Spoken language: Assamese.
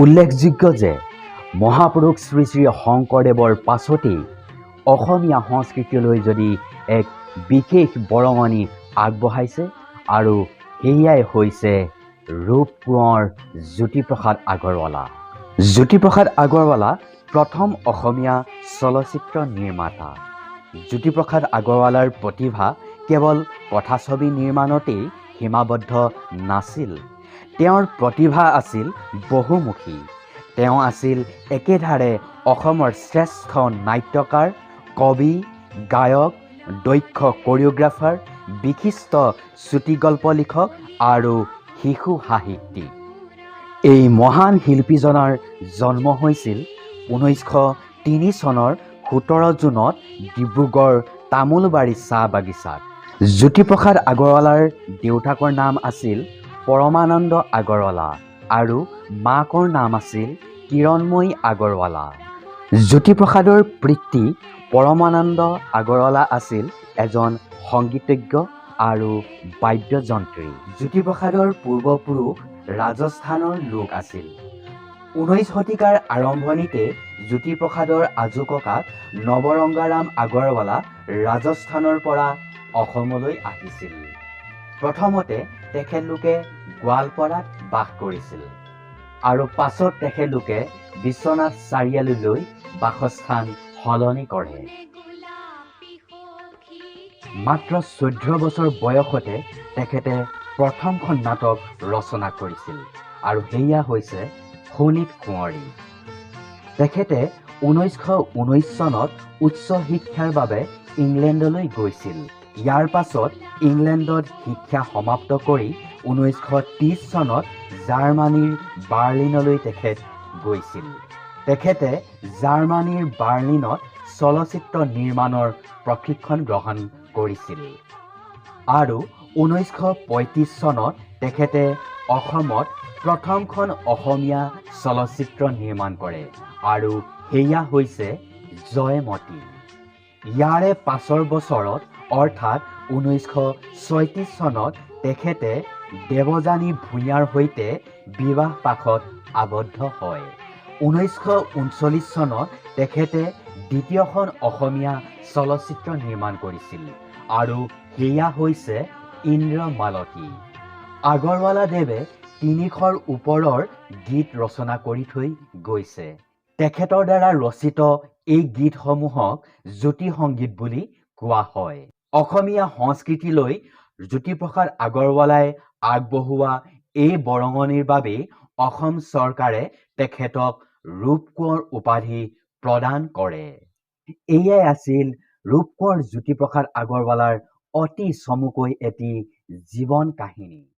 উল্লেখযোগ্য যে মহাপুৰুষ শ্ৰী শ্ৰী শংকৰদেৱৰ পাছতেই অসমীয়া সংস্কৃতিলৈ যদি এক বিশেষ বৰঙণি আগবঢ়াইছে আৰু সেয়াই হৈছে ৰূপকোঁৱৰ জ্যোতিপ্ৰসাদ আগৰৱালা। জ্যোতিপ্ৰসাদ আগৰৱালা প্ৰথম অসমীয়া চলচ্চিত্ৰ নিৰ্মাতা। জ্যোতিপ্ৰসাদ আগৰৱালাৰ প্ৰতিভা কেৱল কথাছবি নিৰ্মাণতেই সীমাবদ্ধ নাছিল। তেওঁৰ প্ৰতিভা আছিল বহুমুখী। তেওঁ আছিল একেধাৰে অসমৰ শ্ৰেষ্ঠ নাট্যকাৰ, কবি, গায়ক, দক্ষ কৰিঅ'গ্ৰাফাৰ, বিশিষ্ট চুটিগল্প লিখক আৰু শিশু সাহিত্যিক। এই মহান শিল্পীজনৰ জন্ম হৈছিল 1903 চনৰ 17 জুনত ডিব্ৰুগড় তামোলবাৰী চাহ বাগিচাত। জ্যোতিপ্ৰসাদ আগৰৱালাৰ দেউতাকৰ নাম আছিল পৰমানন্দ আগৰৱালা আৰু মাকৰ নাম আছিল কিৰণময়ী আগৰৱালা। জ্যোতিপ্ৰসাদৰ পিতৃ পৰমানন্দ আগৰৱালা আছিল এজন সংগীতজ্ঞ আৰু বাদ্যযন্ত্ৰী। জ্যোতিপ্ৰসাদৰ পূৰ্বপুৰুষ ৰাজস্থানৰ লোক আছিল। 19 শতিকাৰ আৰম্ভণিতে জ্যোতিপ্ৰসাদৰ আজোককাক নৱৰংগাৰাম আগৰৱালা ৰাজস্থানৰ পৰা অসমলৈ আহিছিল। প্ৰথমতে তেখেতলোকে গোৱালপাৰাত বাস কৰিছিল আৰু পাছত তেখেতলোকে বিশ্বনাথ চাৰিআলিলৈ বাসস্থান সলনি কৰে। মাত্ৰ 14 বছৰ বয়সতে তেখেতে প্ৰথমখন নাটক ৰচনা কৰিছিল আৰু সেয়া হৈছে শোণিত কুঁৱৰী। তেখেতে 1919 চনত উচ্চ শিক্ষাৰ বাবে ইংলেণ্ডলৈ গৈছিল। ইয়াৰ পাছত ইংলেণ্ডত শিক্ষা সমাপ্ত কৰি 1930 চনত জাৰ্মানীৰ বাৰ্লিনলৈ তেখেত গৈছিল। তেখেতে জাৰ্মানীৰ বাৰ্লিনত চলচ্চিত্ৰ নিৰ্মাণৰ প্ৰশিক্ষণ গ্ৰহণ কৰিছিল আৰু 1935 চনত তেখেতে অসমত প্ৰথমখন অসমীয়া চলচ্চিত্ৰ নিৰ্মাণ কৰে আৰু সেয়া হৈছে জয়মতী। ইয়াৰে পাছৰ বছৰত, অৰ্থাৎ 1936 চনত তেখেতে দেৱযানী ভূঞাৰ সৈতে বিবাহ পাশত আবদ্ধ হয়। 1939 চনত তেখেতে দ্বিতীয়খন অসমীয়া চলচ্চিত্ৰ নিৰ্মাণ কৰিছিল আৰু সেয়া হৈছে ইন্দ্ৰমালতী। আগৰৱালাদেৱে 300ৰ ওপৰৰ গীত ৰচনা কৰি থৈ গৈছে। তেখেতৰ দ্বাৰা ৰচিত এই গীতসমূহক জ্যোতি সংগীত বুলি কোৱা হয়। অসমীয়া সংস্কৃতিলৈ জ্যোতিপ্ৰসাদ আগৰৱালাই আগবঢ়োৱা এই বৰঙণিৰ বাবেই অসম চৰকাৰে তেখেতক ৰূপকোঁৱৰ উপাধি প্ৰদান কৰে। এয়াই আছিল ৰূপকোঁৱৰ জ্যোতিপ্ৰসাদ আগৰৱালাৰ অতি চমুকৈ এটি জীৱন কাহিনী।